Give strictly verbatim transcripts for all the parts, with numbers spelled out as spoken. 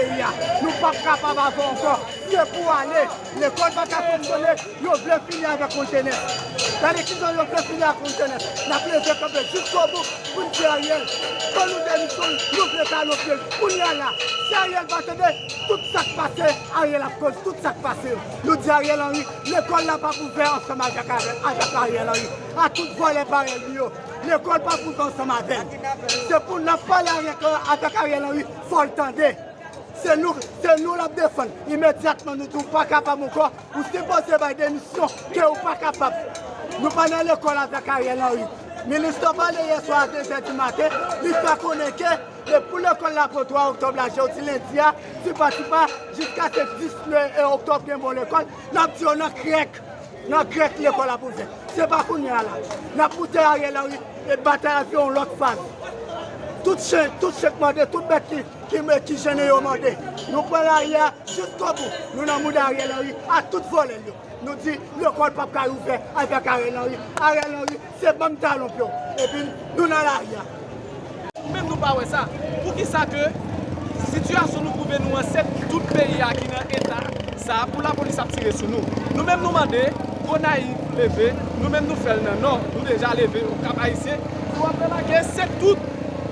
peyi a. Nou p ap kapab avè ankò. Se pou ale. Lekòl pa ka fonksyone. Yo vle fini avèk yon jenès. Gade kijan yo vle fini ak yon jenès. N ap leve kanpe jiskobout pou n di Ariel, ke nou demisyon, nou vle tale pye l. Kounye a la, si Ariel pa tande, tout sa k pase, Ariel ap koz tout sa k pase yo. Nou di Ariel Henry, lekòl la p ap ouvè ansanm avèk, avèk, avèk Ariel Henry. A tout vòlè parèy li yo, lekòl p ap ouvè ansanm avè l. Se pou n ap pale avèk, avèk Ariel Henry, fò l tande. Se nou, se nou l ap defann. Imedyatman, nou di w pa kapab ankò, ou sipoze bay demisyon, ke ou pa kapab. Nou pa nan lekòl avèk Ariel Henry. Minis lan pale yè swa a de zè di maten, li fè konnen ke, e pou lekòl la pran twa oktòb la, jodi lendi a, tipa tipa, jiska se dis oktòb gen bon lekòl, n ap di yo nan krèk. Nan krèk lekòl ap ouvè. Se pa kounye a la. N ap moute Ariel Henry e batay la vin yon lòt faz. Tout chen, tout chen k mande, tout bèt ki, ki, ki jennen yo mande. Nou pran lari a jiskobou. Nou nan mouda Ariel Henry ak tout vòlè l yo. Nou di lekòl p ap ka ouvè avèk Ariel Henry. Ariel Henry, se banm talon pye w. Epi nou nan lari a. Nou menm nou pa wè sa. Poukisa ke sitiyasyon nou twouve nou an, se tout peyi a ki nan eta sa a pou lapolis ap tire sou nou? Nou menm nou mande Gonayiv leve, nou menm nou fè l nan Nò, nou deja leve Okap Ayisyen. Nou ap remake se tout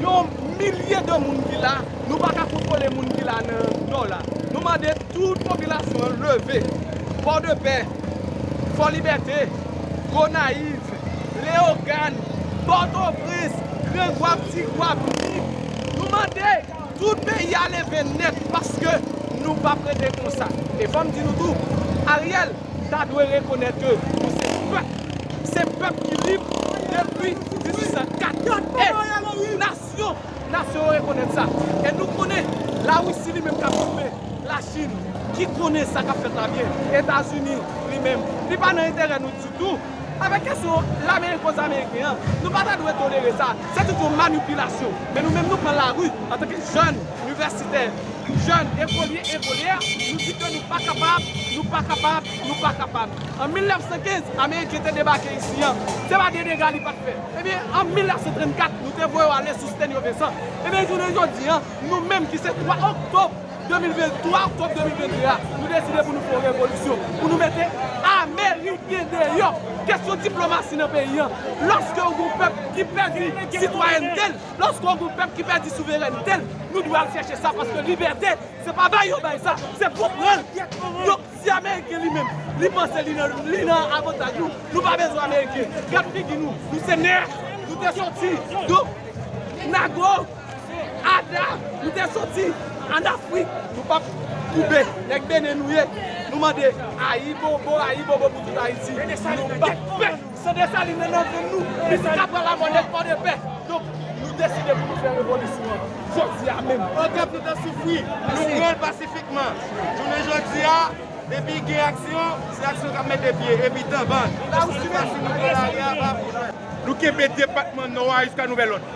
yon milye de moun ki la, nou pa ka kontwole moun ki la nan Nò la. Nou mande tout popilasyon an leve. Pòdepè, Fòlibète, Gonayiv, Leyogàn, Pòtoprens, Grangwav, Tigwav, Nip. Nou mande tout peyi a leve nèt paske nou p ap rete konsa. E fò m di nou tou, Ariel ta dwe rekonèt ke nou se pèp. Se pèp ki lib depi dizuit san kat. E nasyon Nasyon yo rekonèt sa. E nou konnen Larisi li menm k ap foume, Lachin ki konnen sa k ap fèt la byen, Etazini li menm, li pa nan enterè nou ditou. Avèk kesyon Lamerik koz Ameriken an, nou pa ta dwe tolere sa. Se tout yon manipilasyon. Men nou menm nou pran lari antanke jèn inivèsitè, jèn ekolye, ekolyè, nou di ke nou pa kapab, nou pa kapab, nou pa kapab. An mil nèf san kenz, Ameriken te debake isi an. Se pa de dega li pa t fè. Ebyen, an mil nèf san trannkat, nou te voye yo ale sou Stenio Vincent. Ebyen, jounen jodi an, nou menm ki se twa oktòb de mil ven, twa oktòb de mil venn de a, nou deside pou nou fè yon revolisyon, pou nou mete Ameriken deyò. Kesyon diplomasi nan peyi an. Lòske yon gwoup pèp ki pèdi sitwayènte l, lòske yon gwoup pèp ki pèdi souverènte l, nou dwe al chèche sa, paske libète, se pa bay yo bay sa, se pou pran l. Donk, si Ameriken li menm, li panse li nan, li nan avantaj nou, nou pa bezwen Ameriken. Gad figi nou, nou se nè, nou te soti, donk, Nago, Ada, nou te soti ann Afrik, nou p ap koube, nèg Benen nou ye. Nou mande ayibobo, ayibobo pou tout Ayiti. Nou bat pèp. San Desalin nan, nan venn nou, li ka pran lamò nèg Pòdepè. Donk, nou deside pou nou fè revolisyon an jodi a menm. Okap nou te soufri, nou pran l pasifikman. Jounen jodi a, depi gen aksyon, se aksyon k ap mete pye, epi tanban. Lasipasi nou pran lari a, pa pou nou. Nou kenbe depatman Nò a jiska nouvèl òd.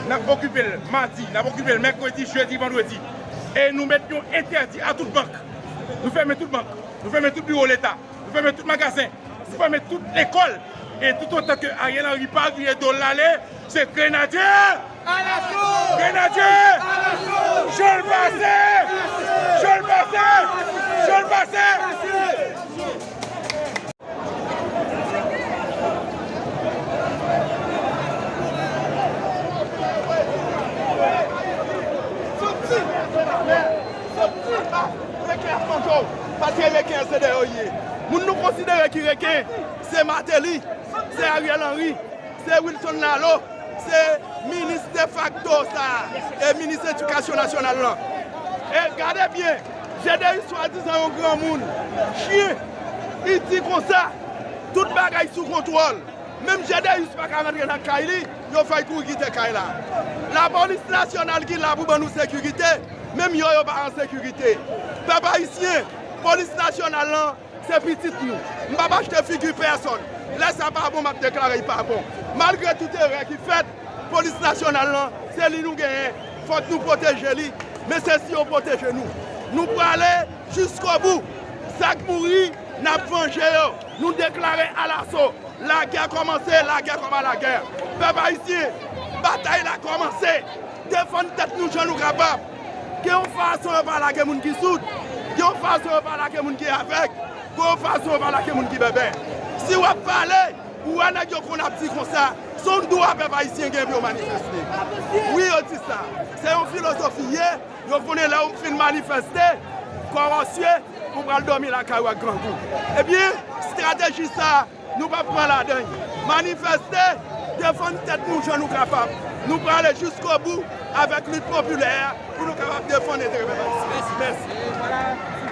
N ap okipe l madi, n ap okipe l mèkredi, jedi, vandredi. E nou met yon entèdi a tout bank. Nou fèmen tout bank. Nou fèmen tout biwo Leta. Nou fèmen tout magazen. Nou fèmen tout lekòl. E toutotan ke Ariel Henry pa vire do l ale, se grenadye! Grenadye! Jan l pase! Jan l pase! Jan l pase! Soti! Soti! Reken ap manje w, paske reken an se dèyè w ye. Moun nou konsidere ki reken, se Martelly, se Ariel Henry, se Wilson Lalo, se minis defakto sa a, e minis edikasyon nasyonal lan. E gade byen, Jedeus swadizan yon granmoun, chyen, li di konsa, tout bagay sou kontwòl. Menm Jedeus pa ka rantre nan kay li, yo fè l kouri kite kay la. Lapolis nasyonal ki la pou ban nou sekirite, menm yo, yo pa an sekirite. Pèp ayisyen, polis nasyonal lan, se pitit nou. M p ap achte figi pèsòn. Lè sa pa bon, m ap deklare l pa bon. Malgre tout erè ki fèt, polis nasyonal lan, se li nou genyen. Fòk nou pwoteje li. Men se si yo pwoteje nou. Nou prale jiskobou. Sa k mouri, n ap vanje yo. Nou deklare alaso. Lagè kòmanse, lagè kòman lagè. Pèp ayisyen, batay la kòmanse. Defann tèt nou jan nou kapab. Gen yon fason yo pa lage moun ki soud. Gen yon fason yo pa lage moun ki avèg. Gen yon fason yo pa lage moun ki bèbè. Si w ap pale, ou wè nèg yo konn ap di konsa, se yon dwa pèp ayisyen gen pou yo manifeste. Wi, yo di sa. Se yon filozofi ye. Yo konnen lè ou fin manifeste, kòwòsye, ou pral dòmi lakay ou ak grangou. Ebyen, estrateji sa a, nou p ap pran ladan l. Manifeste, defann tèt nou jan nou kapab. Nou prale jiskobou avèk lit popilè a pou nou kapab defann enterè pèp ayisyen. Mèsi.